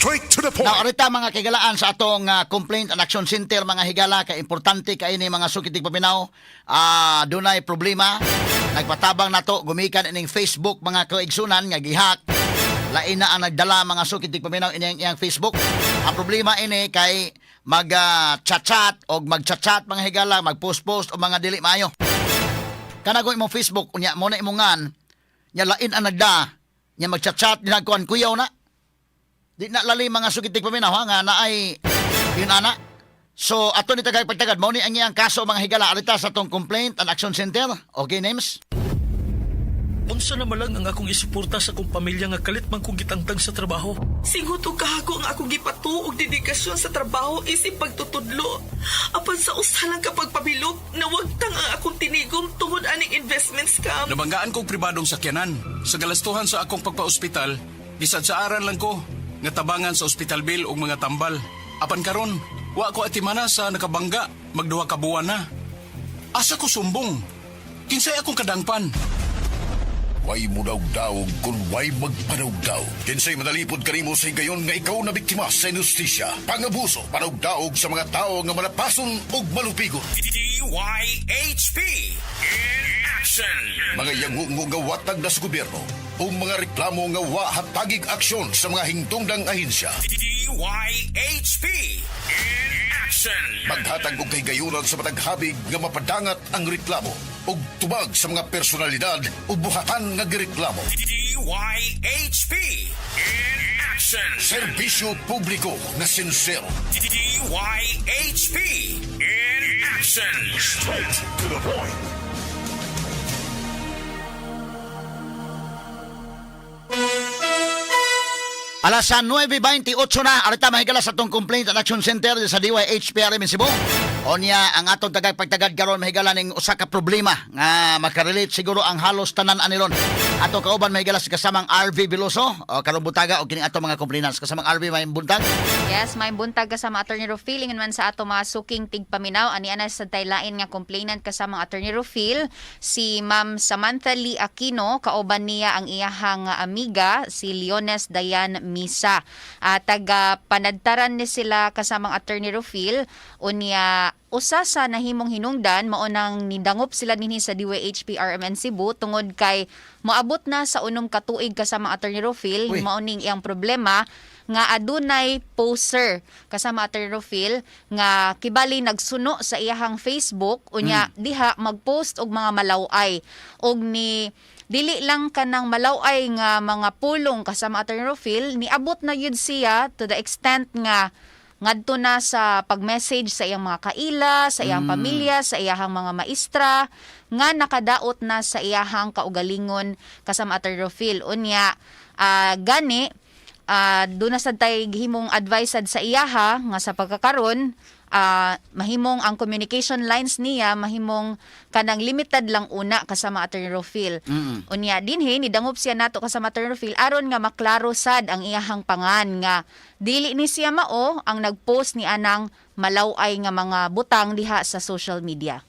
Straight to the point. Now, arita mga kigalaan sa atong Complaint and Action Center, mga higala, kay importante kay ini mga sukitig paminaw. Dunay problema. Nagpatabang nato gumikan ining Facebook, mga kaigsunan, nga gihack. Lain na ang nagdala, mga sukitig paminaw, ining iyang Facebook. Ang problema ini kay mag chat-chat og mag-chat-chat, mga higala, mag-post-post og mga dili maayo. Kanago imong Facebook unya mo na imongan nya lain ang nagda nya mag-chat-chat dinagkuan kuyaw na. Di na lali, mga sukitig paminaw, ha, nga naay yun ana. So ato ni tagay pagtagad mao ni ang iyang kaso, mga higala, arita sa atong Complaint and Action Center. Okay, names? Unsa na malang ang akong isuporta sa akong pamilya nga kalit man kong gitangtang sa trabaho? Singot og kahago ang akong gipatuo og dedikasyon sa trabaho isip pagtutudlo. Apan sa usa lang ka pagpabilog, nawagtang ang akong tinigom tungod aning investment scam. Nabanggaan kong pribadong sakyanan. Sa galastuhan sa akong pagpa-ospital, gisadsaaran lang ko nga tabangan sa ospital bill ug mga tambal. Apan karon, wa ko atimana sa nakabangga, magduha ka buwan na. Asa ko sumbong? Kinsay akong kadangpan? Way mo daog kung way magpadaog-daog. Kinsay manalipod kanimo sa higayon nga ikaw na biktima sa inustisya, pangabuso, padaog-daog sa mga tao nga malapason ug malupigon. DYHP in action. Mga yangungo nga watag na sa gobyerno o mga reklamo nga wa hatagig aksyon sa mga hingtungdang ahensya. DYHP in action. Maghatag og kahigayunan sa matag habig nga mapadangat ang reklamo ug tubag sa mga personalidad o buhatan nga gireklamo. DYHP in action. Serbisyo publiko nga sinsero. DYHP in action. Straight to the point. Alas 9:28 na, arita mga higala sa atong Complaint and Action Center sa DYHPRM in Cebu. Onya ang atong tagag pagtagad karon, mahigala, ning usa ka problema nga makarelate siguro ang halos tanan aniron. Ato kauban, mahigala, sa kasamang RV Veloso o karong butaga o kining atong mga complainants. Kasamang RV, may buntag. Yes, may buntag kasama Attorney Rufil ingon man sa ato mga suking tigpaminaw ani ana sa taylain nga complainant kasama Attorney Rufil, si Ma'am Samantha Lee Aquino, kauban niya ang iyahang amiga si Leones Dayan Misa. Taga Panadtaran ni sila, kasamang Attorney Rufil. Unya usa sa nahimong hinungdan mao nang nidangop sila dinhi sa DYHP RMN Cebu tungod kay moabot na sa 6 ka tuig, kasama Attorney Rufil, Uy. mao ning iyang problema nga adunay poster, kasama Attorney Rufil, nga kibali nagsuno sa iyahang Facebook, unya diha magpost og mga malaw-ay og ni dili lang kanang malaw-ay nga mga pulong, kasama Attorney Rufil, niabot na yun siya to the extent nga ngadto na sa pag-message sa iyang mga kaila, sa iyang pamilya, sa iyahang mga maestra, nga nakadaot na sa iyahang kaugalingon, kasama Attorney Rufil. Unya, gani, doon na sad tay gihimong advice sad sa iyaha nga sa pagkakaron mahimong ang communication lines niya mahimong kanang limited lang una, kasama Attorney Rufil. Unya dinhi nidangop siya nato, kasama Attorney Rufil, aron nga maklaro sad ang iyahang pangan nga dili ni siya mao ang nagpost ni anang malaw-ay nga mga butang diha sa social media.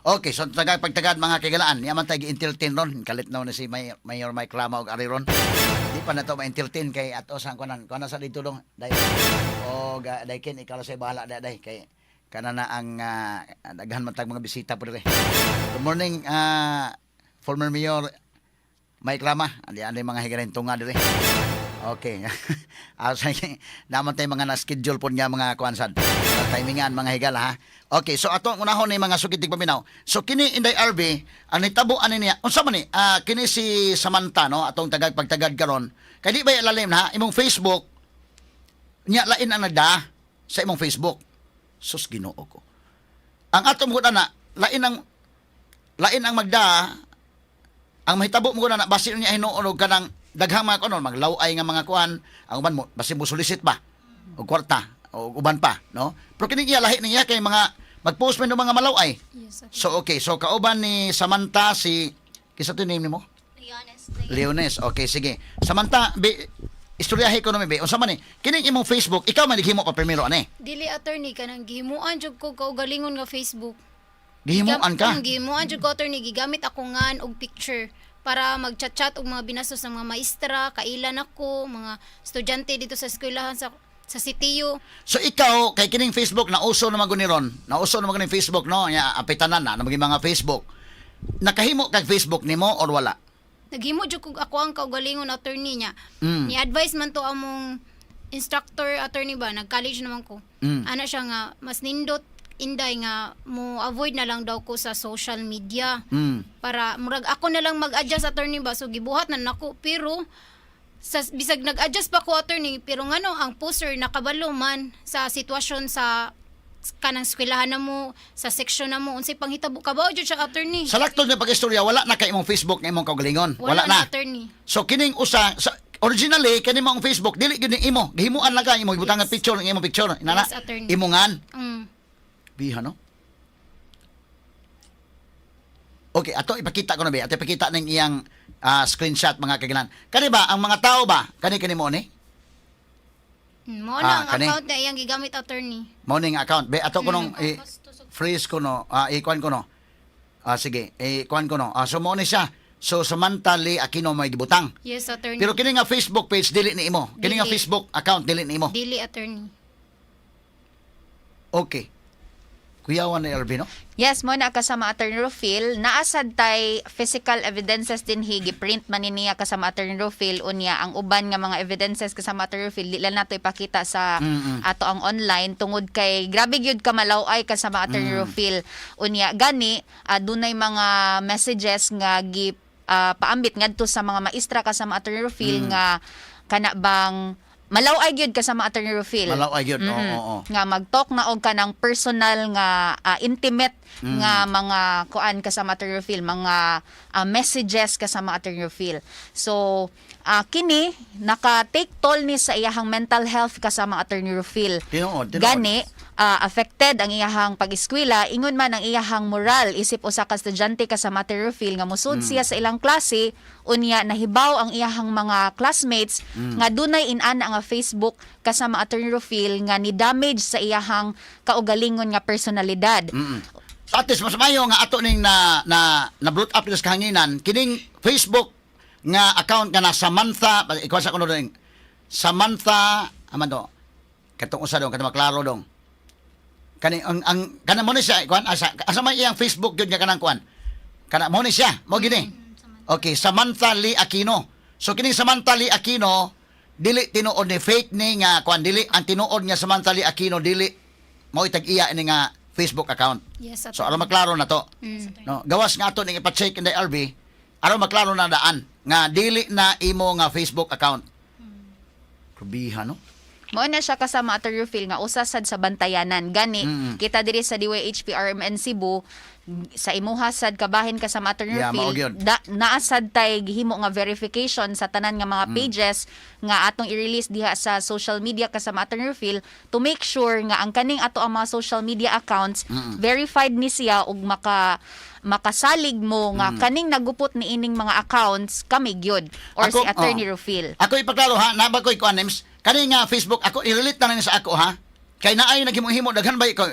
Okay, so tagag pagtagad, mga kigalaan, niya man tayo gi-entertain ron. Kalit na ni si Mayor Mike Rama og ari ron. Di pa na to ma-entertain kay ato sa kunan. Kunan sa dito dong. Day. O ga day ken ikaw sa bahala day, day kay kana na ang daghan man tag mga bisita po dire. Good morning, former Mayor Mike Rama. Andi andi mga higarin tunga dire. Okay. Sige. Naman tayo mga na-schedule po niya mga kuansan. Timingan, mga higala, ha. Okay, so atong unahon ni mga sukitig paminaw. So kini Inday RB, ang nitabo ani niya. Unsa man ni? Kini si Samantha, no, atong tagag pagtagad karon. Kay di ba ilalim na imong Facebook nya lain ang nagda sa imong Facebook. Sus, Ginoo ko. Ang atong mo na lain ang magda ang mahitabo mo na basin niya hinuon og kanang daghang mga kuno maglaw-ay nga mga kuan ang uban mo basin mo solicit ba og kwarta o uban pa, no? Pero kini iya lahi niya kay mga magpost man ng mga malaw-ay. Yes, okay. So okay, so kauban ni Samantha si kinsa to name nimo? Leones. Leones. Okay, sige. Samantha, be istoryahe ko no be. Unsa man ni kining imong Facebook, ikaw man naghimo pa primero ani? Dili, attorney, kanang gihimuan jud ko kaugalingon nga Facebook. Gihimuan ka? Gihimuan jud ko, attorney, gigamit ako ngan og picture. Para mag-chat-chat og mga binastos ng mga maestra, kailan ako, mga estudyante dito sa eskwelahan sa sitiyo. So ikaw kay kining Facebook na uso na man guni ron. Nauso na man guni Facebook, no? Nya apitanan na na mga Facebook. Nakahimo kag Facebook nimo or wala? Naghimo jud kog ako ang kaugalingon, attorney, niya. Ni-advise man to among instructor, attorney ba, nag-college naman ko. Ana siya nga mas nindot inday nga mo avoid na lang daw ko sa social media. Para murag ako na lang mag-adjust, attorney ba, so gibuhat na nako, pero sa bisag nag-adjust pa ko, attorney, pero ngano ang poster nakabalo man sa sitwasyon sa kanang eskwelahan na mo, sa section na mo, unsay panghitabo, kabaw jud siya, attorney. Sa laktod nga pag-istorya, wala na kay imong Facebook nga imong kaugalingon. Wala, Wala, na. na, attorney. So kining usa sa, originally kani mong Facebook dili gyud ni imo. Gihimuan lang ka imo gibutang nga picture ng imong picture. Inana. Yes, attorney. Imongan. Biha, no? Okay, ato ipakita ko na ba? Ato ipakita ning iyang screenshot, mga kagilan. Kani ba ang mga tao ba? Kani kani mo ni? Mo na ang Kani. account na iyang gigamit, attorney. Mo ning account. Be ato ko nung freeze ko no, ikuan ko no. Sige, ikuan ko no. So mo ni siya. So Samantha Lee Aquino may gibutang. Yes, attorney. Pero kini nga Facebook page dili ni imo. Kini nga Dili. Facebook account dili ni imo. Dili, attorney. Okay. Kuyawan ni Alvin, no? Yes, mo na kasama Attorney Rufil, naasad tay physical evidences din hi giprint man ni niya kasama Attorney Rufil, unya ang uban nga mga evidences kasama Attorney Rufil di lang nato ipakita sa ato ang online tungod kay grabe gyud ka malaw-ay kasama Attorney Rufil. Unya gani adunay mga messages nga gi paambit ngadto sa mga maestra kasama Attorney Rufil nga kana bang malaw-ay gyud kasama Attorney Rufil. Malaw-ay gyud. Oo, oo. Nga mag-talk na og kanang personal nga intimate nga mga kuan kasama Attorney Rufil, mga messages kasama Attorney Rufil. So kini naka-take toll ni sa iyahang mental health kasama Attorney Rufil. Tinuod, tinuod. Gani affected ang iyahang pag-eskwela, ingon man ang iyahang moral isip usa ka estudyante kasama Attorney Rufil nga mosud siya sa ilang klase, unya nahibaw ang iyahang mga classmates nga dunay inana nga Facebook kasama Attorney Rufil nga ni damage sa iyahang kaugalingon nga personalidad. So at least mas mayo nga ato ning na na na brought up sa kahanginan kining Facebook nga account nga na Samantha, ikuha sa kuno ding Samantha aman do katong usa dong katong maklaro dong kani ang kana mo ni siya kuan asa asa may iyang Facebook gyud nga kanang kuan kana mo ni siya mo gini. Okay, Samantha Lee Aquino. So kining Samantha Lee Aquino dili tinuod ni, fake ni nga kuan, dili ang tinuod nga Samantha Lee Aquino, dili mao tag-iya ini nga Facebook account. Yes, So aron maklaro na to. No, gawas nga ato ning ipa-check in the RB aron maklaro na daan nga dili na imo nga Facebook account. Grabiha, no? Mao na siya kasama Atty. Rufil nga usa sad sa bantayanan. Gani kita diri sa DYHP RMN Cebu sa imuha sad kabahin kasama Atty. Yeah, mao Rufil gyud. da, naa sad tay gihimo nga verification sa tanan nga mga pages nga atong i-release diha sa social media kasama Atty. Rufil to make sure nga ang kaning ato ang mga social media accounts verified ni siya ug makasalig mo nga kaning nagupot ni ining mga accounts kami gyud or si Attorney oh. Rufil. Ako ipaklaro ha, naba ko ikuan names. Kani nga Facebook ako i-relate na lang sa ako ha. Kay naay naghimo-himo daghan ba ikaw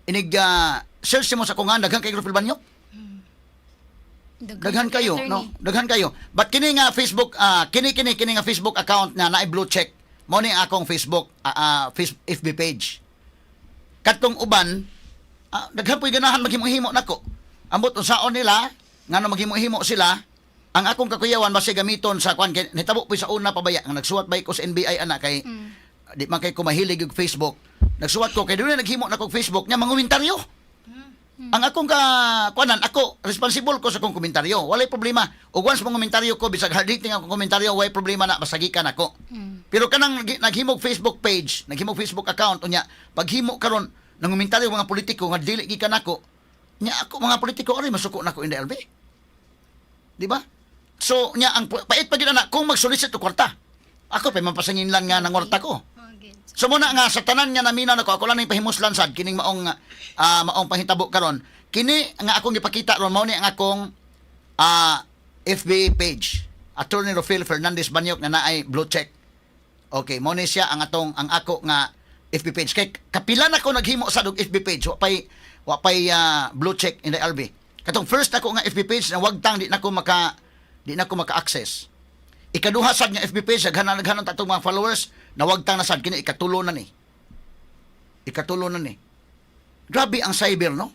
inig search mo sa kungan daghan kay Rufil Banyok. Daghan kayo, no? Daghan kayo. But kini nga Facebook kini kini kini nga Facebook account na naay blue check. Mo ni akong Facebook FB page. Katong uban daghan po'y ganahan maghimo-himo nako. Ambot unsaon nila ngano maghimo-himo sila, ang akong kakuyawan basi gamiton sa kwan kay nitabo po'y sa una pa baya nga nagsuwat bay ko sa NBI ana kay di man kay ko mahilig og Facebook. Nagsuwat ko kay doon naghimo na kog Facebook nya mangumentaryo. Ang akong ka kuanan ako responsible ko sa akong komentaryo. Walay problema. Ug once mong komentaryo ko bisag hard hitting akong komentaryo, walay problema na basagikan ako. Pero kanang naghimog Facebook page, naghimog Facebook account unya paghimo karon nang komentaryo mga politiko nga dili gikan nako. Nya ako mga politiko ari masuko nako in the LB. Di ba? So nya ang pait pa gyud ana kung magsolicit og kwarta. Ako pa mapasangin lang nga ng kwarta ko. So muna nga sa tanan nga namina nako ako lang ning pahimuslan sad kining maong panghitabo karon. Kini nga akong gipakita ron mao ni ang akong FB page. Attorney Rofil Fernandez Banyok na naay blue check. Okay, mao ni siya ang atong ang ako nga FB page. Kay kapila na ko naghimo sa og FB page, wa pay blue check in the LB. Katong first ako nga FB page na wagtang di na ko maka Di na ko maka-access. Ikaduha sad nga FB page, daghan na daghan ang tatong mga followers, nawagtang na sad kini ikatulo na ni. Ikatulo na ni. Grabe ang cyber, no?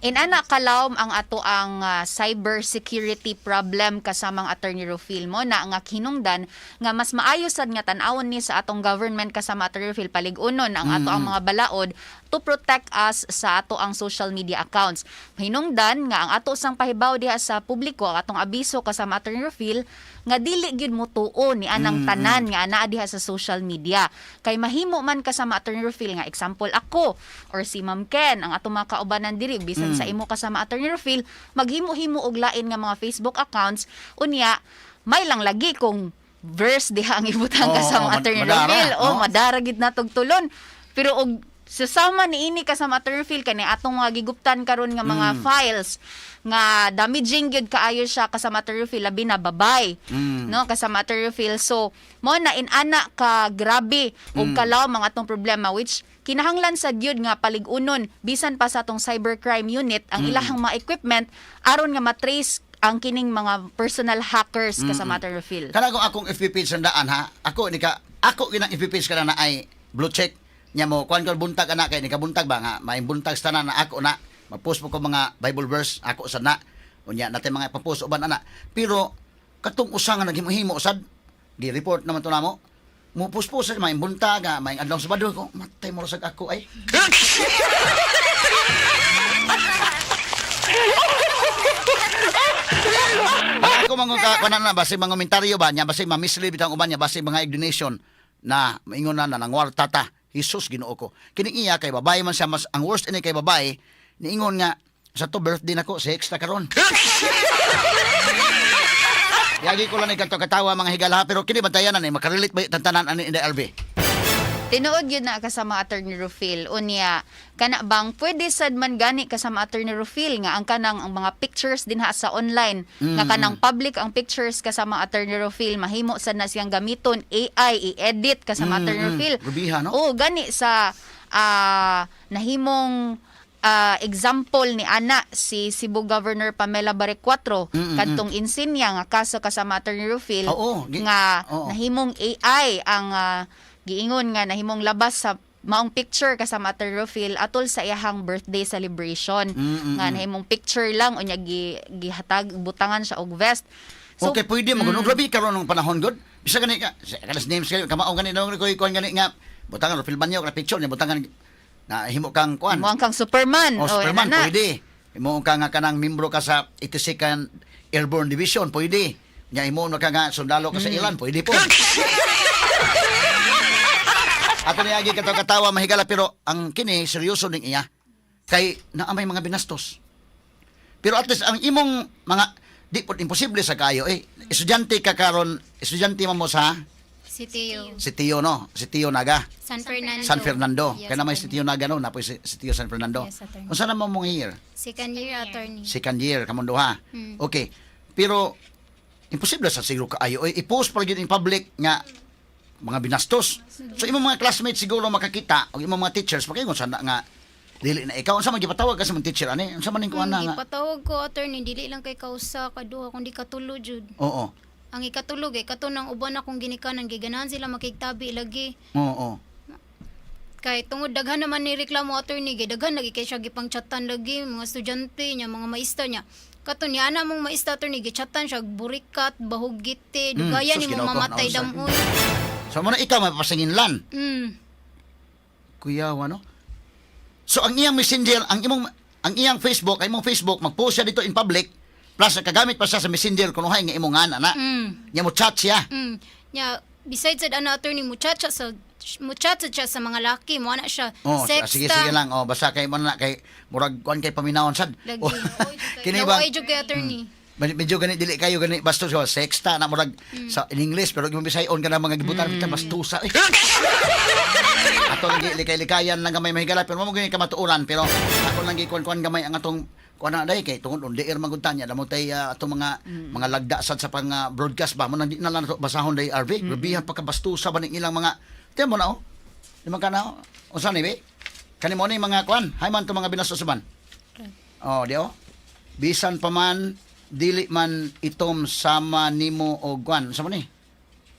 Inana kalawom ang ato ang cyber security problem kasamang Attorney Rufil mo na nga hinungdan nga mas maayo sad nga tan-awon ni sa atong government kasama Attorney Rufil palig-unon ang ato ang mga balaod to protect us sa ato ang social media accounts. Hinungdan nga ang ato sang pahibaw diha sa publiko ang atong abiso kasama Attorney Rufil nga dili gyud mo tuo ni anang tanan nga anaa diha sa social media. Kay mahimo man kasama Attorney Rufil nga example ako or si Ma'am Ken ang atong mga kaubanan diri bisan sa imo kasama Attorney Rufil maghimo-himo og lain nga mga Facebook accounts, unya may lang lagi kung verse diha ang ibutang Oo, kasama Attorney madara, Rufil o no? madara gid natog tulon, pero og sasama ni ini kasama Attorney Rufil kani atong mga giguptan karon nga mga files nga damaging gyud kaayo siya kasama Attorney Rufil, labi na babay, no, kasama Attorney Rufil. So mo na inana ka grabe og kalaw mga atong problema, which kinahanglan sa gyud nga palig-unon bisan pa sa atong cybercrime unit ang ilahang mga equipment aron nga matrace ang kining mga personal hackers kasama Attorney Rufil. Kana kung akong FB page sandaan ha, ako ni ka ako ginang FB page kana na ay blue check nya mo kuan ko buntag ana kay ni kabuntag ba nga may buntag sa tanan na ako na mapost mo ko mga Bible verse ako sa na unya natin mga ipapost uban ana, pero katong usa nga naghimo-himo sad gi report naman to namo mo post sa may buntag nga may adlaw Sabado ko matay mo rasag ako ay. Ako mga ka kuan na basi mga komentaryo ba niya, basi ma-mislead bitang uban niya, basi mga donation na maingon na na nangwarta ta. Jesus, Ginoo ko. Kining iya kay babae man siya, mas ang worst ini kay babae niingon nga sa to birthday nako sex na karon. Yagi ko lang ni kanto katawa mga higala, pero kini bantayan na ni makarelate ba tantanan ani in the RV. Tinuod yun na kasama Attorney Rufil. Unya, kana bang pwede sad man gani kasama Attorney Rufil nga ang kanang ang mga pictures dinha sa online nga kanang public ang pictures kasama Attorney Rufil mahimo sad na siyang gamiton AI i-edit kasama Attorney Rufil. Grabiha, no? Oh, gani sa nahimong example ni ana si Cebu Governor Pamela Baricuatro kadtong insinya nga kaso kasama Attorney Rufil Oo, nga oo. nahimong AI ang giingon nga nahimong labas sa maong picture kasama Attorney Rufil atol sa iyahang birthday celebration nga nahimong picture lang unya gihatag butangan siya og vest. So, Okay, pwede mo mm. Grabe karon ng panahon god. Bisa gani ka, sa kanas names kayo kamao gani daw ko kuan gani nga butangan Rufil Banyo ka picture niya butangan na himo kang kuan. mo ang kang Superman. O, Superman, inana. pwede. Imo ka nga kanang membro ka sa 82nd Airborne Division, pwede. Nya imo ka nga sundalo ka sa ilan, pwede po. Ato ni agi katawa katawa mahigala, pero ang kini seryoso ning iya kay naa may mga binastos. Pero at least ang imong mga di po imposible sa kayo eh estudyante ka karon, estudyante man mo sa Si Teo. si Tio, no, si Tio Naga. San Fernando. San Fernando. Yes, Kaya naman si attorney. Tio Naga no, napoy si Tio San Fernando. Yes, attorney. Unsa naman mong year? Second year attorney. Second year kamong duha. Okay. Pero imposible sa siguro kaayo oy i-post pa gyud in public nga mga binastos. So imong mga classmates siguro makakita o imong mga teachers pakingon sana nga dili na ikaw. Unsa man gipatawag ka sa imong teacher ani? Unsa man ning kuan na nga? Gipatawag ko attorney, dili lang kay kausa kaduha kundi katulo jud. Oo. Ang ikatulo kay kato nang uban akong ginikanan giganahan sila makigtabi lagi. Oo. Kay tungod daghan naman ni reklamo attorney kay daghan lagi kay siya gipangchatan lagi mga estudyante niya, mga maista niya. Kato niya ana mong maista attorney gichatan siya burikat, bahugite, dugayan Sus, ni Ginoo mo ko, mamatay naunsa. damoy. So mo na ikaw mapasinginlan. Kuya, ano? So ang iyang messenger, ang imong ang iyang Facebook, ang imong Facebook magpost siya dito in public plus nakagamit pa siya sa messenger kunuhay nga imong ana na. Nya mo chat siya. Nya besides sad ana attorney muchacha siya sa mga laki mo ana siya. Oh, Sexta. sige sige lang. Oh, basta kay mo na kay murag kuan kay paminawon sad. Lagi. Oh, kini ba? Naway jud kay attorney. Medyo gani dili kayo gani bastos so, sexta na murag sa in English pero yung Bisayon ka na mga gibutan mm. bastusa. Eh. Ato lang likay-likayan lang gamay mahigala pero mo gani kamatuoran, pero ako lang gikuan-kuan gamay ang atong kuan na day kay tungod on air man gud tanya damo tay atong mga lagda sad sa pang broadcast ba mo nang di na lang nato basahon day RV. Grabihan pagkabastusa ba ning ilang mga tiyan mo na oh. Di man ka na oh. Unsa ni be? Kani mo ni mga kuan, hay man to mga binastos man. Oh, di oh. Bisan pa man Dili man itom sama nimo og kwan. Sa man ni?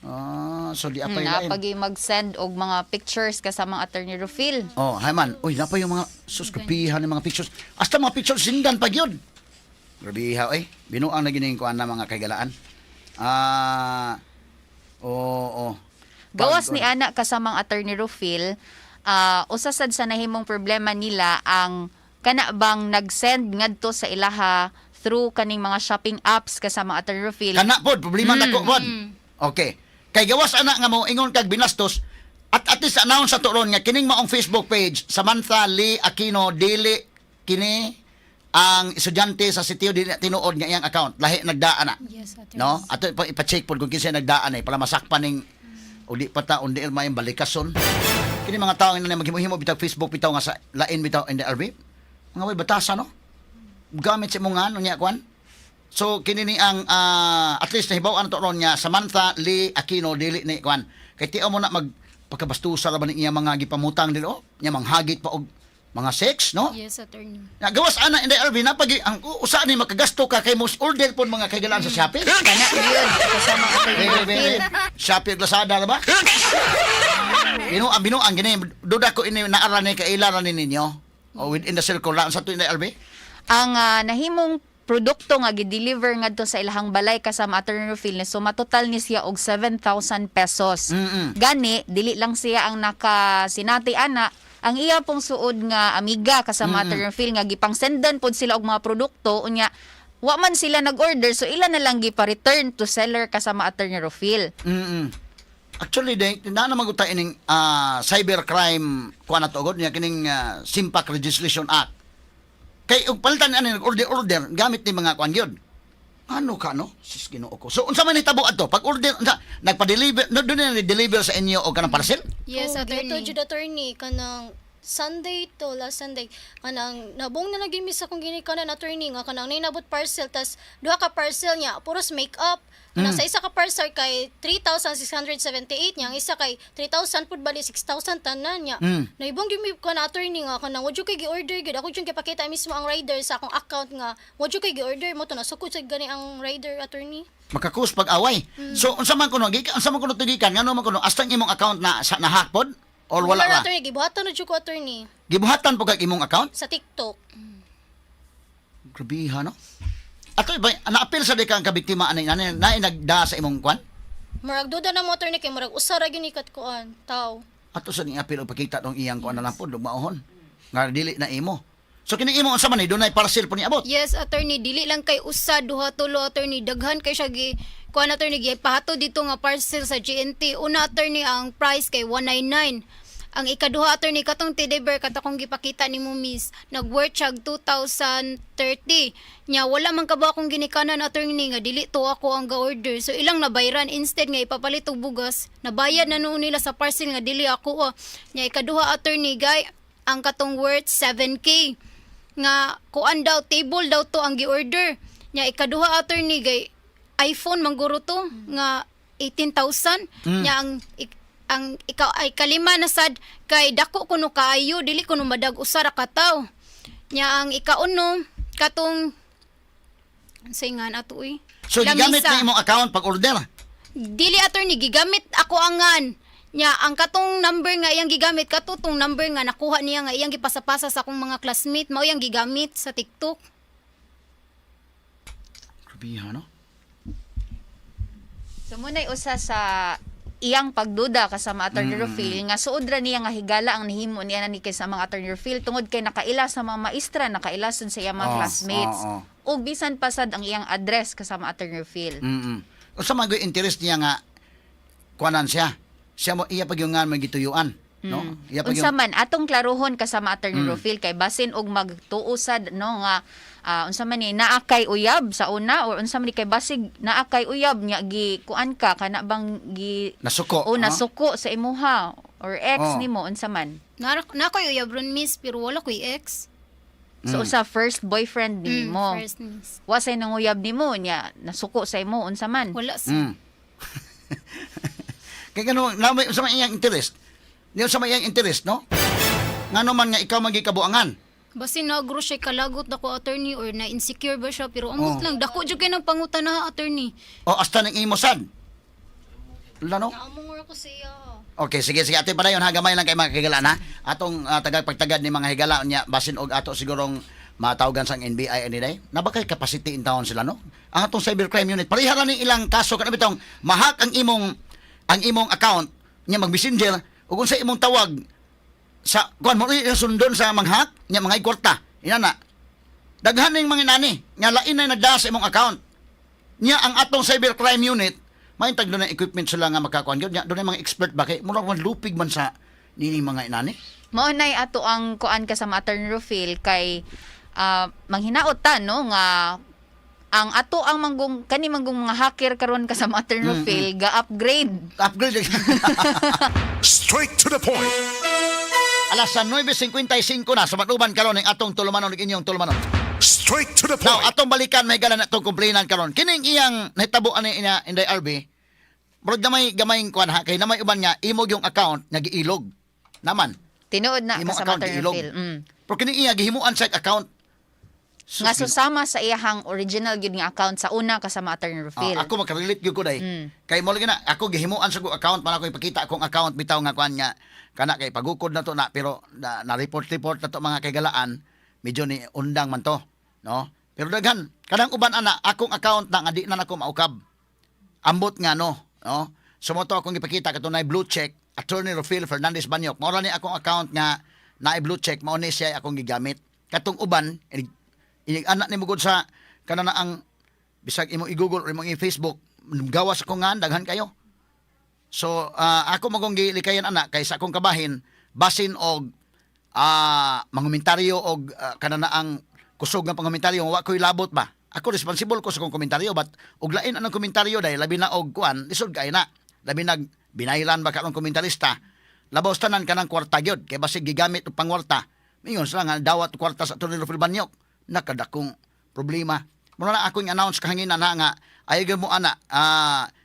Ah, so di apay lain. Napagi mag-send og mga pictures kasamang Attorney Rufil. Oh, hay man. Uy, napa yung mga sus grabihan ng mga pictures. Hasta mga pictures sindan pag yun. Grabiha eh. Binuang na gining kuan na mga kaigalaan. Ah, oo. Gawas ni ana kasamang Attorney Rufil, usa sad sa nahimong problema nila ang kana bang nag-send ngadto sa ilaha through kaning mga shopping apps kasama Attorney Rufil. Kana pod problema mm. Nako pod. Okay. Kay gawas ana nga mo ingon kag binastos at least announce sa turon nga kining maong Facebook page Samantha Lee Aquino dili kini ang estudyante sa sitio dili na tinuod nga iyang account lahi nagdaan na. Yes, attorney. No? Ato ipa-check pod kung kinsa nagdaan eh para masakpan ning o di pa ta undi may balikason. Kini mga tao nga maghimo-himo bitaw Facebook bitaw nga sa lain bitaw in the RB. Mga way batasa no. Gamit sa imong ano niya kwan. So kini ni ang at least nahibaw-an to ron nga Samantha Lee Aquino dili ni kwan. Kay tiaw mo na mag pagkabastusa ra ba ni iya mga gipamutang dili oh. Nya manghagit pa og mga sex no. Yes, attorney. Na gawas ana in the RB na pag ang usa ni makagasto ka kay most order pud mga kaigalaan sa Shopee. Kana yun kasama Attorney Wait, wait, wait, Rufil. wait. Shopee ug Lazada ra ba? Binuang binuang gini duda ko ini naara ni kaila ra ni ninyo. O within the circle ra sa to in the RB. Ang nahimong produkto nga gi-deliver ngadto sa ilahang balay kasama Attorney Rufil ni suma total ni siya og 7,000 pesos. Gani dili lang siya ang nakasinati ana ang iya pong suod nga amiga kasama Attorney Rufil nga gipangsendan pod sila og mga produkto unya wa man sila nag-order so ila na lang gipa-return to seller kasama Attorney Rufil. Actually, di, na naman ko tayo ining cybercrime kuha na to agad niya kining Simpak Legislation Act. Kay og palitan ani nag-order order gamit ni mga kuan gyud. Ano ka no? Sis Ginoo ko. So unsa man hitabo adto? Pag order unsa nagpa-deliver no doon na deliver sa inyo og kanang parcel? Yes, Oh, attorney. Ghetto jud attorney kanang Sunday to last Sunday kanang nabong na lagi mi sa akong ginikanan attorney nga kanang nainabot parcel tas duha ka parcel niya puros make-up kanang sa isa ka parcel kay 3,678 niya ang isa kay 3,000 pud bali 6,000 tanan niya. Naibong gyud mi kana attorney nga kanang wa jud kay gi-order gyud ako jud kay mismo ang rider sa akong account nga wa jud kay gi-order mo to nasukod sa gani ang rider attorney. Makakus pag-away. So unsa man kuno gikan unsa man kuno tugikan ngano man kuno astang imong account na sa na hack pod or wala ra? Attorney gibuhatan na jud ko attorney Gibuhatan po kag imong account? sa TikTok. Grabe ha no. Ato ba naapil sa di ka ang kabiktima ani ani na nagda sa imong kwan? Murag duda na mo attorney kay murag usa ra gyud ni kat kuan taw. Ato sa ning apil og pakita tong iyang kuan na lang pod maohon. Nga dili na imo. So kini imo unsa man ni dunay parcel po ni abot. Yes, attorney, dili lang kay usa, duha, tulo, attorney, daghan kay siya gi kuan attorney gi pahato dito nga parcel sa GNT. Una attorney ang price kay 199. Ang ikaduha attorney katong teddy bear kato akong gipakita nimo miss, nag-worth siya og 2030. Nya wala man ka ba akong ginikanan attorney nga dili to ako ang ga-order. So ilang nabayran instead nga ipapalit og bugas, nabayad na noon nila sa parcel nga dili ako. Ah. Nya ikaduha attorney gay ang katong worth 7K nga kuan daw table daw to ang gi-order nya ikaduha attorney gay iPhone mangguro to nga 18,000 nya ang ang ikaw ay kalima na sad kay dako kuno kaayo dili kuno madag usa ra ka tawo nya ang ikauno katong unsay nga ato uy. So gigamit Lamisa. na imong account pag order. Dili attorney gigamit ako angan nya ang katong number nga iyang gigamit kato tong number nga nakuha niya nga iyang gipasapasa sa akong mga classmate mao iyang gigamit sa TikTok. Grabe ha no. So muna'y usa sa iyang pagduda kasama Attorney Rufil nga suod ra niya nga higala ang nihimo niya na ni kay sa mga Attorney Rufil tungod kay nakaila sa mga maestra, nakaila sad sa iyang mga Oh, classmates. oh, Ug bisan pa sad ang iyang address kasama Attorney Rufil. Unsa man gyud interest niya nga kuanan siya. Siya mo iya pag yung nga may gituyuan, no? Iya pag Unsa yung man atong klarohon kasama Attorney Rufil kay basin og magtuo sad no nga unsa man ni naa kay uyab sa una or unsa man ni kay basig naa kay uyab nya gi kuan ka kana bang gi nasuko. o no? nasuko sa imuha or ex Oh. nimo unsa man. Na na ko'y uyab ron miss pero wala ko'y ex. So sa first boyfriend nimo. First miss. Wa say nanguyab nimo nya nasuko sa imo unsa man. Wala sa. Kay gano na may unsa man iyang interest. Niya unsa man iyang interest, no? Ngano man nga ikaw magikabuangan. Basin naagro siya kalagot dako, attorney, or na insecure ba siya, pero amot Oh. lang dako jud kay ng pangutana, attorney. O hasta ning imo sad. Lano? Naamong ra ko sa iya. Okay, sige, sige. Ate, padayon ha, gamay lang kay mga higala na. Atong tagapagtagad ni mga higala niya, basin og ato sigurong matawagan sang NBI ani day. Nabakay capacity in town sila, no? Ang atong cybercrime unit, pareha ra ni ilang kaso kanang bitong mahak ang imong account nya mag-messenger ug unsa imong tawag sa kuan mo ni sundon sa manghak nya mga kwarta. Ina na. Daghan ning mga nani nga lain na nagdaa sa imong account. Nya ang atong cybercrime unit, maintag doon ang equipment sila nga makakuan gyud nya doon ang mga expert ba kay murag man lupig man sa nini mga inani. Mao nay ato ang kuan ka sa Attorney Rufil kay manghinaot ta, no, nga ang ato ang manggong kani manggong mga hacker karon ka sa Attorney Rufil ga-upgrade. Upgrade. Straight to the point. Alas 9:55 na sa matuban karon ang atong tulumanon ug inyong tulumanon. Straight to the Now, point. atong balikan may gala na itong komplainan karon. Kining iyang nahitabo ani ina Inday RB. Murag gamay gamayng kuan ha kay namay uban nga imo yung account nga giilog. Naman. Tinuod na Imong ka sa account Attorney giilog. Rufil. Pero kining iya gihimuan sa account. Sus, Nga susama sa iyahang original gyud nga account sa una kasama Attorney Rufil. Ah, ako makarelate gyud ko day. Kay mo lagi na ako gihimuan sa ko account para ko ipakita akong account bitaw nga kuan nga kana kay pagukod na to na pero na report report na to mga kaigalaan medyo ni undang man to, no? Pero daghan kanang uban ana akong account na nga di na nako maukab. Ambot nga no, no? So mo to akong ipakita katunay blue check Attorney Rufil Fernandez Banyok. Mao ra ni akong account nga naay blue check mao ni siya akong gigamit. Katong uban inig, inig anak ni mugod sa kana na ang bisag imong i-Google or imong i-Facebook gawas ako nga daghan kayo. So ako magong gilikayan anak kay sa akong kabahin basin og mangomentaryo og kana na ang kusog nga pangomentaryo wa ko'y labot ba. Ako responsible ko sa akong komentaryo but og lain anang komentaryo dahil labi na og kuan lisod kay na. Labi nag binaylan ba karon komentarista. Labaw tanan kanang kwarta gyud kay basig gigamit og pangwarta. Mingon sila nga dawat og kwarta sa Atty. Rufil Banyok. Nakadakong problema. Muna na akong announce kahanginan na nga ayaw mo ana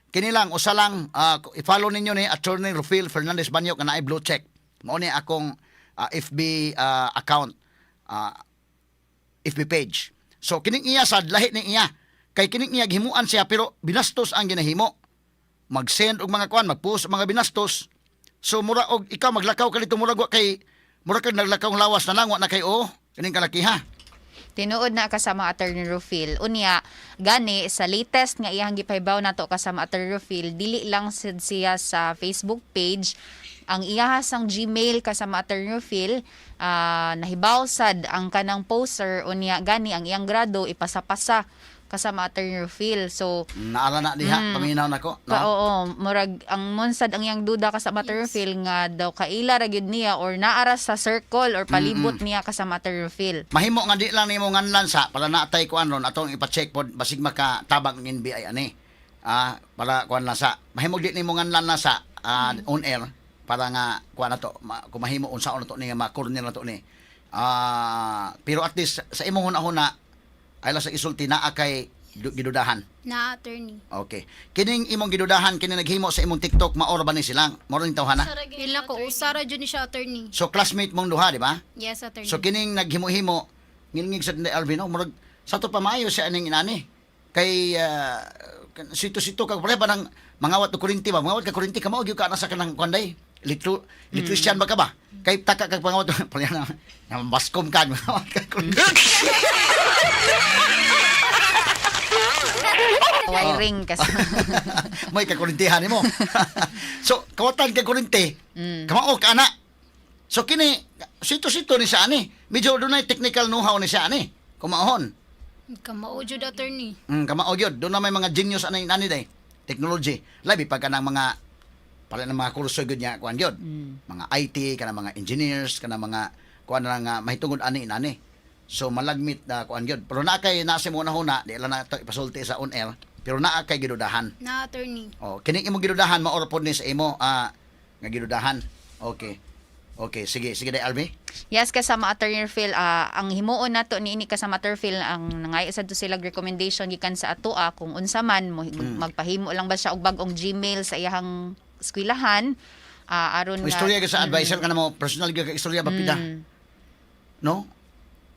kini lang usa lang i-follow ninyo ni Attorney Rufil Fernandez Banyok nga naay blue check. Mao ni akong FB account, FB page. So kining iya sad lahi ni iya. Kay kining iya gihimuan siya pero binastos ang ginahimo. Mag-send og mga kuan, mag-post og mga binastos. So mura og ikaw maglakaw ka dito mura wa kay mura kag naglakaw ang lawas na lang wa na kay oh kining kalakiha. Tinuod na kasama Attorney Rufil. Unya, gani sa latest nga iyang gipahibaw nato kasama Attorney Rufil, dili lang sad siya sa Facebook page ang iyaha sang Gmail kasama Attorney Rufil, nahibaw sad ang kanang poster, unya gani ang iyang grado ipasapasa kasama Attorney Rufil. So Naara na diha paminaw nako, no? Pa, oo, murag ang monsad ang iyang duda kasama Attorney Rufil nga daw kaila ra gyud niya or naara sa circle or palibot niya kasama Attorney Rufil. Mahimo nga di lang nimo nganlan sa para naatay kuan ron atong ipa-check pod basig makatabang ng NBI ani. Para kuan lang sa mahimo di nimo nganlan na sa on air para nga kuan na to kung mahimo unsaon na to ni ma-corner na to ni. Pero at least sa imong hunahuna ay lang sa isulti naa kay gidudahan. Na, attorney. Okay. Kining imong gidudahan kini naghimo sa imong TikTok maor ba ni silang? Mao rin tawhana. Sara gyud Ila ko usara jud ni siya, attorney. So classmate mong duha, di ba? Yes, attorney. So kining naghimo-himo ngilngig sa ni Alvin, no, murag sa to pamayo siya aning inani. Kay sito-sito ka pare ba nang mangawat og kurinti ba? Mangawat ka kurinti ka mao gyud ka na sa kanang kuan day. Electrician ba ka ba? Kay taka kag pangawat pare na na baskom ka mangawat ka kurinti. Wiring kasi. May kakurintihan nimo. So kawatan kay kurinti. Kamao ka ana. So kini sito-sito ni siya ani. Medyo dunay technical know-how ni siya ani. Kumaon. Kamao jud, attorney. Kamao gyud. Doon na may mga genius ani ani day. Technology. Labi pa kanang mga para ng mga kurso gyud niya kuan gyud. Mga IT kanang mga engineers kanang mga kuan na nga mahitungod ani inani. So malagmit na kuan gyud. Pero naa kay nasa mo huna, di lang na to ipasulti sa on air, pero naa kay gidudahan. Na, attorney. Oh, kining imong gidudahan mao ra pod ni sa imo nga gidudahan. Okay. Okay, sige, sige day Albi. Yes, kasama Attorney Phil, ang himuon nato niini kasama Attorney Phil ang nangay sad to sila recommendation gikan sa atoa kung unsa man mo, magpahimo lang ba siya og bag-ong Gmail sa iyahang eskwelahan aron May istorya ka sa advisor ka na mo, personal gyud ka istorya ba pida? No?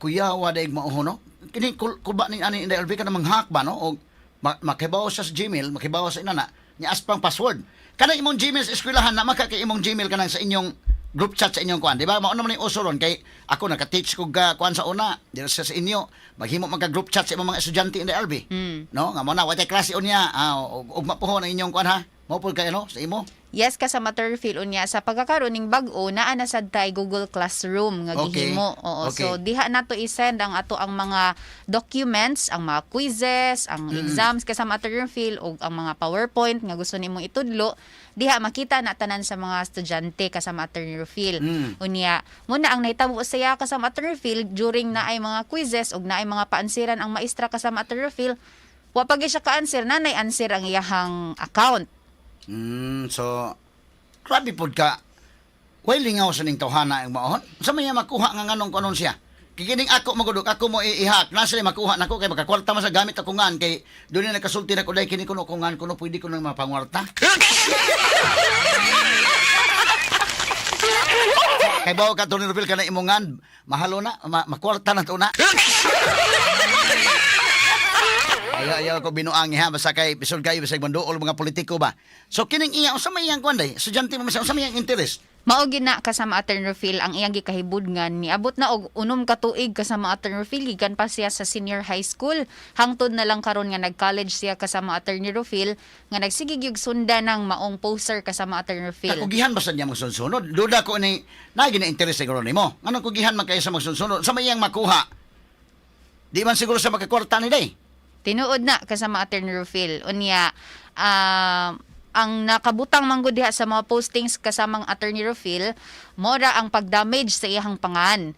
Kuyawa daig mauho, no? Kini kulba ni ani Inday RV ka na manghack ba, no? O makibaw siya sa Gmail, makibaw sa inana, ni aspang password. Kanang imong Gmail sa eskwelahan na maka kay imong Gmail kanang sa inyong group chat sa inyong kuan, di ba? Mao naman yung uso ron kay ako naka-teach ko ga kuan sa una, dira sa inyo, maghimo man ka group chat sa imong mga estudyante in the RV. No, nga mo na way klase unya, ugma puhon ang inyong kuan ha. Mao pud kay ano sa imo. Yes, kasama Terfil unya sa pagkakaroon ning bag-o naa na sad tay Google Classroom nga gihimo. Oo, so diha nato i-send ang ato ang mga documents, ang mga quizzes, ang exams kasama Terfil ug ang mga PowerPoint nga gusto nimong itudlo, diha makita na tanan sa mga estudyante kasama Terfil. Unya, muna ang nahitabo saya kasama Terfil during na ay mga quizzes ug naay mga paansiran ang maestra kasama Terfil, wa pa gyud siya ka-answer, nanay answer ang iyahang account. So grabe pud ka. Way lingaw sa ning tawhana ang maohon. Sa may makuha nga nganong kunon siya. Kikining ako magudok, ako mo i-hack. Na sila makuha nako kay makakwarta man sa gamit ako ngan kay doon na nakasulti na ko dai kini kuno ko ngan kuno pwede ko nang mapangwarta. Kay bawo ka Tony Rufil ka na imong ngan, mahalo na, makwarta na to na. Ayaw, ayaw ko binuang ha, basta kay bisod kayo bisag manduol mga politiko ba. So kining iya unsa may iyang kuan day? Estudyante mo unsa may iyang interest? Mao gyud na kasama Attorney Rufil ang iyang gikahibudngan niabot na og 6 ka tuig kasama Attorney Rufil gikan pa siya sa senior high school hangtod na lang karon nga nag-college siya kasama Attorney Rufil nga nagsige gyud sunda ng maong poster kasama Attorney Rufil. Kakugihan ba sa niya magsunsunod? Duda ko ni na gina interest siguro nimo. Nganong kugihan man kayo sa magsunsunod? Sa may iyang makuha? Di man siguro sa makakwarta ni day. Tinuod na kasama Attorney Rufil. Unya, ang nakabutang manggod diha sa mga postings kasamang Attorney Rufil, mora ang pagdamage sa iyang pangan.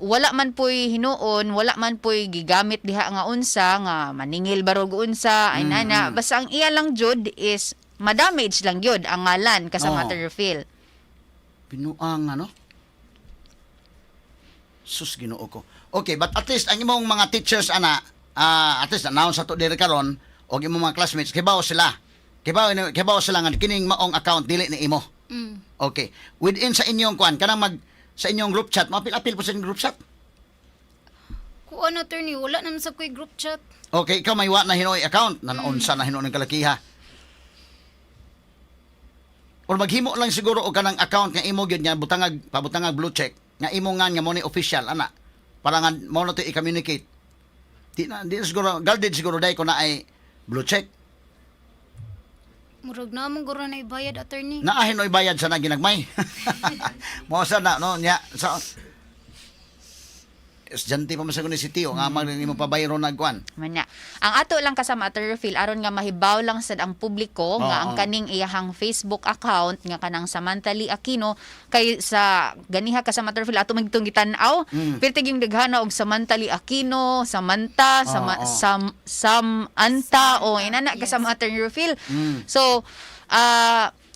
Wala man pu'y hinuon, wala man pu'y gigamit diha nga unsa, nga maningil barog unsa, ay nana. Basta ang iya lang jud is madamage lang jud ang ngalan kasama Attorney Rufil. Binuang ano? Sus, Ginoo ko. Okay, but at least ang imong mga teachers ana, at least announce sa to diri karon og imong mga classmates kibaw sila. Kibaw kibaw sila nga kining maong account dili ni imo. Okay. Within sa inyong kuan kanang mag sa inyong group chat, maapil-apil po sa inyong group chat. Kuan, attorney, wala naman sa kuy group chat. Okay, ikaw may wa na hinoy account, nanaunsa na hinuon ng kalakiha. Or maghimo lang siguro og kanang account nga imo gyud nga butangag pabutangag blue check nga imo nga nga mo ni official ana para nga mo na to i-communicate. Di na siguro guarded siguro dai ko na ay blue check. Murag na mong guro na ibayad, attorney. Naa hinoy bayad sa na ginagmay. Mo sa na no nya sa estudyante pa man sa ni si Tio nga man nimo pabayro nagkuan. Man na. Ang ato lang kasama Attorney Rufil aron nga mahibaw lang sad ang publiko nga ang kaning iyahang Facebook account nga kanang Samantha Lee Aquino kay sa ganiha kasama Attorney Rufil ato magitong gitan-aw pirtig yung daghana og Samantha Lee Aquino, Samantha, Sama, Sam Sam Anta o inana kasama Attorney Rufil. So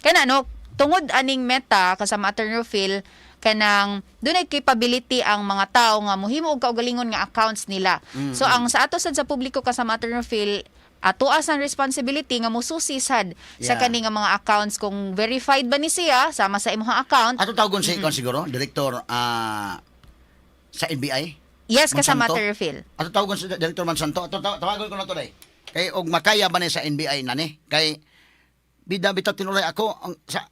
kana no tungod aning Meta kasama Attorney Rufil kanang dunay capability ang mga tao nga mohimo og kaugalingon nga accounts nila. So ang sa ato sad sa publiko kasama Attorney Phil ato ang responsibility nga mususi sad sa kani nga mga accounts kung verified ba ni siya sama sa imong account. Ato tawagon si mm siguro director sa NBI. Yes, kasama Monsanto? Attorney Phil. Ato tawagon si Director Monsanto. Ato tawagon ko na to day. Kay og makaya ba ni sa NBI na ni? Kay bida bitaw tinulay ako ang sa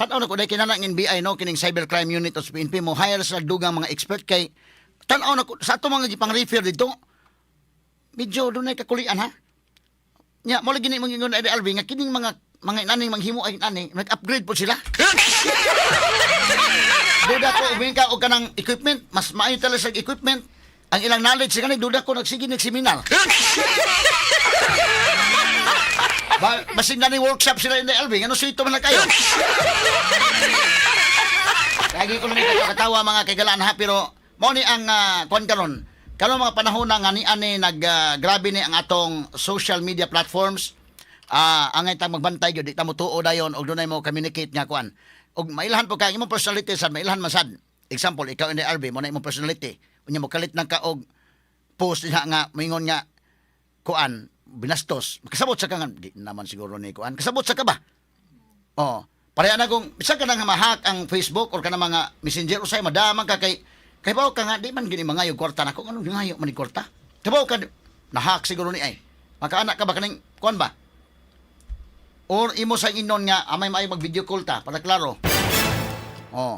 tan-aw na ko day kinala ang NBI no kining cybercrime unit of PNP mo hire sa dugang mga expert kay tan-aw na ko sa ato mga gipang refer dito medyo dunay kakulian ha. Nya mo lagi ni mong ingon ay Alvin nga kining mga inaning manghimo ay inani nag-upgrade po sila. Duda ko umin ka og kanang equipment, mas maayo talaga sa equipment. Ang ilang knowledge sa kanang duda ko nagsige nagseminar. Ba, basin na ni workshop sila in the LV, ano suito man lang kayo. Lagi ko lang ito katawa mga kaigalaan ha, pero mao ni ang kuan karon. Karon mga panahon na nga ni ani nag grabe ni ang atong social media platforms. Angay ta magbantay gyud di ta motuo dayon og dunay mo communicate nga kuan. Og mailhan po kay imong personality sad mailhan man sad. Example, ikaw in the RB mo na imong personality. Unya mo kalit nang ka og post diha nga moingon nga kuan binastos. Makasabot sa ka nga di naman siguro ni kuan. Kasabot sa ka ba? Oh, pareha na kung bisan ka nang ma-hack ang Facebook or kanang mga messenger usay madamang ka kay Kay bawo ka nga di man gini mangayo kwarta nako, nganong nangayo man ni kwarta? Kabaw ka nahack siguro ni ay. Makaanak ka ba kaning kuan ba? Or imo sa inon nga amay maayo mag video call ta para klaro. Oh.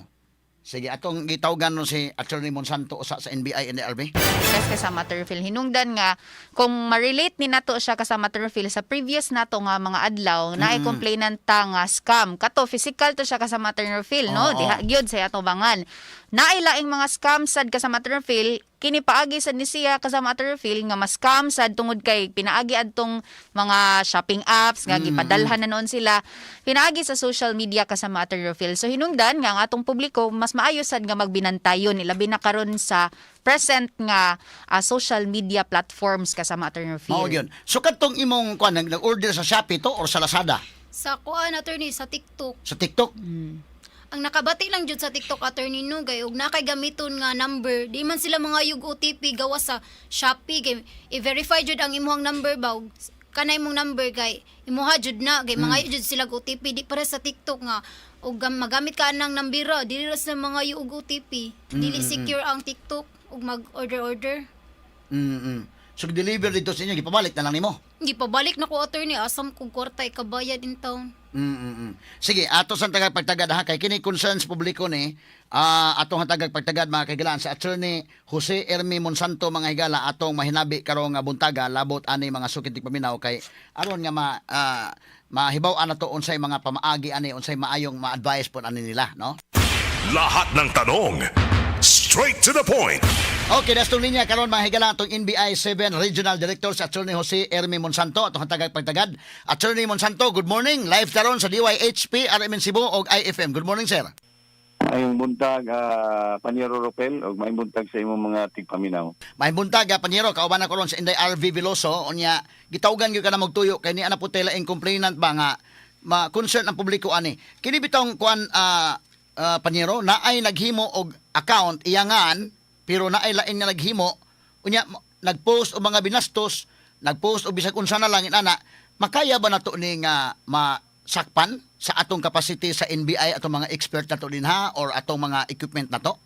Sige, atong gitawgan no si Attorney Monsanto usa sa NBI NLB. Yes, kasama Terfil. Hinungdan nga, kung ma-relate ni nato siya kasama Terfil sa previous nato nga mga adlaw, na complainant ta nga scam. Kato, physical to siya kasama Terfil, no? Oo. Diha gyud sa atubangan. Naay laing mga scam sad kasama Terfil, kini paagi sad ni siya kasama Terfil nga ma-scam sad tungod kay pinaagi adtong mga shopping apps nga gipadalhan na noon sila pinaagi sa social media kasama Terfil. So hinungdan nga ang atong publiko mas maayo sad nga magbinantayon, ilabi na karon sa present nga social media platforms kasama Terfil. Mao gyud. So kadtong imong kuan nag-order sa Shopee to or sa Lazada? Sa kuan, attorney, sa TikTok. Sa TikTok? Ang nakabati lang jud sa TikTok, attorney, no, gay og nakay gamiton nga number, di man sila mga yug OTP gawas sa Shopee kay i-verify jud ang imuhang number ba og kanay imong number kay imuha jud na kay mga jud sila og OTP. Di para sa TikTok nga og magamit ka nang nambira, dili ra sila mga og OTP. Dili secure ang TikTok og mag order order. So deliver dito sa inyo, gipabalik na lang nimo. Gipabalik na ko, attorney. Asam kog kwarta ikabayad in town. Sige, ato sa tagag pagtagad ha kay kini concerns publiko ni atong tagag pagtagad, mga kahigalaan, sa Attorney Jose Ermi Monsanto, mga higala, atong mahinabi karong nga buntaga labot ani mga sukit paminaw kay aron nga ma mahibaw-an nato unsay mga pamaagi ani, unsay maayong ma-advise pod ani nila, no? Lahat ng tanong, straight to the point. Okay, das linya karon, mga higala, atong NBI 7 Regional Director sa Attorney Jose Ermi Monsanto atong tagag pagtagad. Attorney Monsanto, good morning. Live karon sa DYHP RMN Cebu og IFM. Good morning, sir. Maayong buntag, Panyero Ropel, ug maayong buntag sa imong mga tigpaminaw. May buntag, Panyero, kauban na ko ron sa Inday RV Veloso, unya gitawgan gyud ka na magtuyo kay ni ana po tela ing complainant ba nga ma-concern ang publiko ani. Kini bitong kuan, Panyero, naay naghimo og account iyangan pero naay lain nga naghimo, unya nagpost og mga binastos, nagpost og bisag unsa na lang inana, makaya ba nato ni nga masakpan sa atong capacity sa NBI, atong mga expert nato dinha or atong mga equipment nato?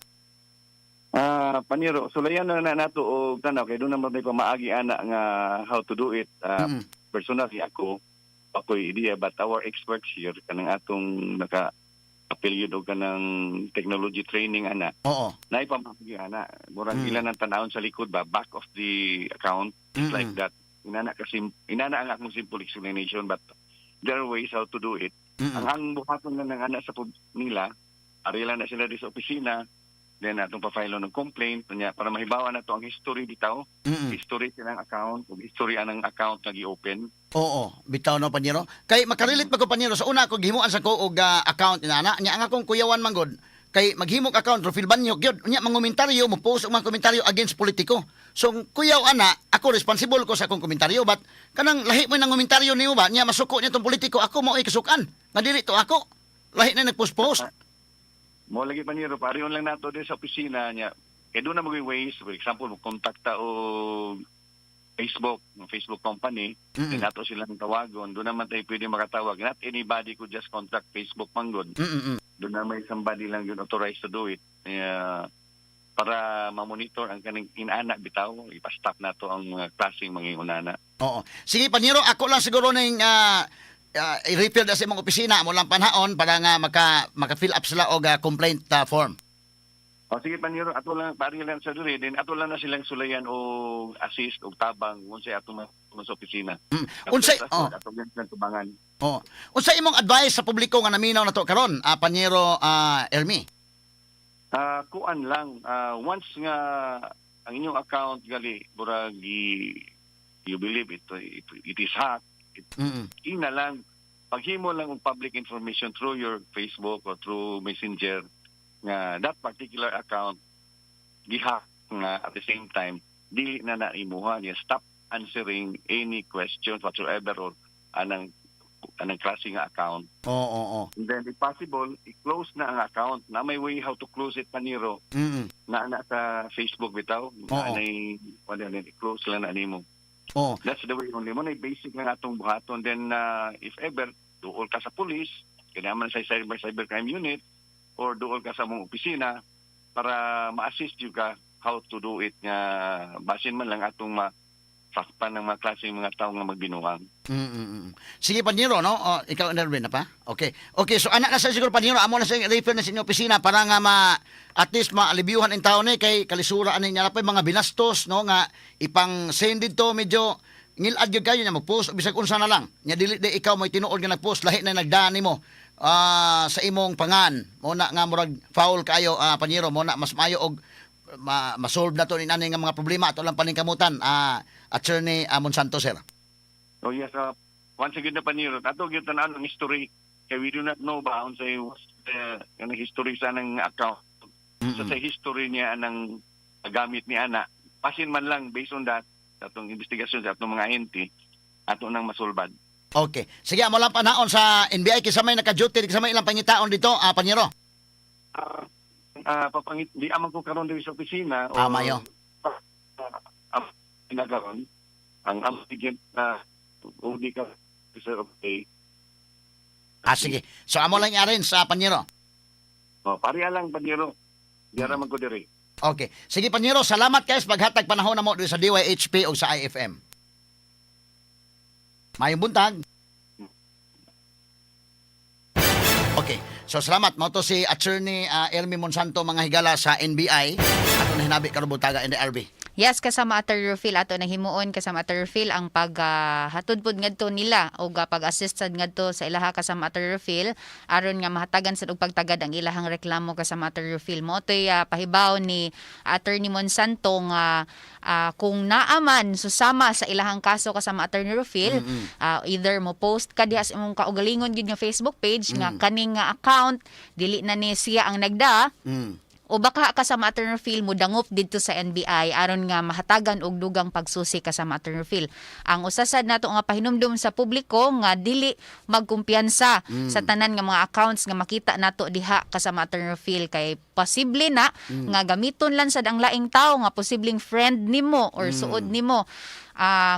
Panyero, sulayan na na nato og tanaw kay doon naman may pamaagi ana nga how to do it. Personally ako, ako'y idea, but our experts here kanang atong naka apil yun og kanang technology training ana. Naay pamaagi ana. Murag ila nang tanawon sa likod ba, back of the account. It's like that. Inana kasi inana ang akong simple explanation, but there are ways how to do it. Ang buhaton lang ng anak sa nila, arila na sila di sa opisina, then atong pa-file ng complaint unya para mahibawan na to ang history bitaw, history silang account ug history anang account nga gi-open. Oo, bitaw no, Panyero. Kay makarelate pa ko, Panyero, sa una ko gihimuan sa ko og account inana nya ang akong kuyawan manggod kay maghimog account Rufil Banyok gyud, unya mangomentaryo, mo post og mga komentaryo against politiko. So ang kuyaw ana, ako responsible ko sa akong komentaryo, but kanang lahi mo nang komentaryo niyo ba nya masuko niya tong politiko, ako mao ay kasukan nga dili to ako. Lahi na nagpost-post. Mo lagi, Panyero, pareho lang nato di sa opisina niya. Kay doon na mga ways, for example, mo kontakta og Facebook, ng Facebook company, then ato silang tawagon. Doon naman tayo pwede makatawag. Not anybody could just contact Facebook manggod. Doon na may somebody lang yun authorized to do it. Kaya, para ma-monitor ang kaning inana bitaw, ipa-stop na to ang mga klaseng mga inana. Oo. Sige, Panyero, ako lang siguro ning i-refill na sa imong opisina mo lang panahon para nga maka fill up sila og complaint form. O sige, Panyero, ato lang pari lang sa diri, then ato lang na silang sulayan og assist og tabang kung sa ato sa opisina. Unsay oh. Ato lang silang tubangan. Oh. Unsa imong advice sa publiko nga naminaw na to karon, Panyero Ermi? Kuan lang, once nga ang inyong account gali burag you believe it is hacked, ina lang paghimo lang og public information through your Facebook or through Messenger nga that particular account gihack nga at the same time dili na na imuha niya, stop answering any questions whatsoever or anang klase nga account. Oo. And then if possible, i-close na ang account na may way how to close it, Paniro, na na sa Facebook bitaw na nay wala na, i-close lang na nimo. That's the way only mo na basic lang atong buhaton. Then if ever duol ka sa police, kaya naman sa cybercrime unit or duol ka sa mong opisina. Para ma-assist you ka how to do it nga basin man lang atong ma sakpan ng mga klaseng mga tao nga magbinuang. Sige, Panyero, no? Oh, ikaw, Nervin, na pa? Okay. Okay, so anak na sa siguro, Panyero, amo na sa refer na sa inyong opisina para nga ma, at least maalibyuhan ang tao ni kay kalisura ani niya pa mga binastos, no? Nga ipang send dito, medyo ngilad gyud kayo niya magpost bisag unsa na lang. Nya dili di ikaw may tinuod nga nagpost, lahi na nagdani mo sa imong pangan. Mo na nga murag foul kayo, Panyero, mo na mas maayo og ma-solve na to ni ani nga mga problema ato lang paningkamutan, Attorney Monsanto, sir. Oh yes, once again na, Panyero, ato gyud tan ang history kay we do not know ba unsay was the kanang history sa nang account. So sa history niya anang gamit ni ana, pasin man lang based on that sa atong investigasyon sa atong mga ahente ato nang masulbad. Okay. Sige, amo lang panahon sa NBI kinsa may naka-duty, kinsa may ilang pangitaon dito, Panyero. Papangit di amang ko karon diri sa opisina. Mayo. Na karon ang among na udi ka officer of the Sige. So amo lang i-arrange sa Panyero. Oh, pareha lang, Panyero. Di ra man ko diri. Okay. Sige, Panyero, salamat kayo sa paghatag panahon namo diri sa DYHP o sa IFM. Mayong buntag. Okay. So salamat mo to si Attorney Elmi Monsanto, mga higala, sa NBI. Ato na hinabi karon buntaga in the RB. Yes, kasama Atty. Rufil ato nang himuon kasama Atty. Rufil ang pag hatod pod ngadto nila og pag-assist sad ngadto sa ilaha kasama Atty. Rufil aron nga mahatagan sad og pagtagad ang ilahang reklamo kasama Atty. Rufil. Mo toy pahibaw ni Attorney Monsanto nga kung naaman susama sa ilahang kaso kasama Attorney Rufil, either mo post ka diha sa imong kaugalingon gid nga Facebook page nga kaning nga account dili na ni siya ang nagda o baka kasama Attorney Phil mo dangop didto sa NBI aron nga mahatagan og dugang pagsusi kasama Attorney Phil. Ang usa sad nato nga pahinumdum sa publiko nga dili magkumpiyansa sa tanan nga mga accounts nga makita nato diha kasama Attorney Phil kay posible na nga gamiton lang sad ang laing tawo nga posibleng friend nimo or suod nimo.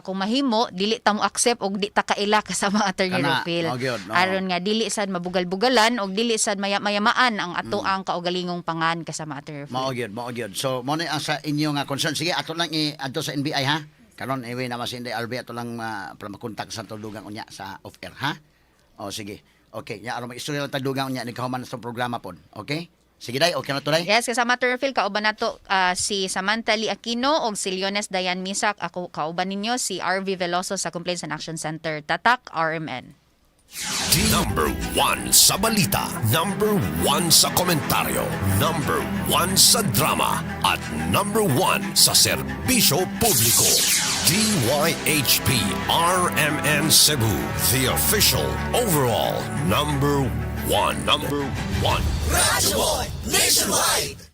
Kung mahimo dili ta mo accept og di ta kaila kasama Attorney Kana, Rufil. mao gyud, no. Aron nga dili sad mabugal-bugalan og dili sad maya-mayamaan ang ato ang kaugalingong pangan kasama Attorney Rufil. Mao gyud, mao gyud. So mo na ang sa inyo nga concern. Sige, ato lang i adto sa NBI ha. Karon iwi na mas NDRB ato lang para makontak sa tulugan unya sa off air ha. O sige. Okay, nya aron mag-istorya lang tagdugang unya ni kahuman sa programa pod. Okay? Sige day, okay na to day. Yes, kasama Attorney Phil, kauban nato si Samantha Lee Aquino og si Leones Dayan Misak. Ako kauban ninyo si RV Veloso sa Complaints and Action Center. Tatak RMN. Number 1 sa balita, number 1 sa komentaryo, number 1 sa drama, at number 1 sa serbisyo publiko. DYHP RMN Cebu, the official overall number 1. Number 1. Radyo Nationwide!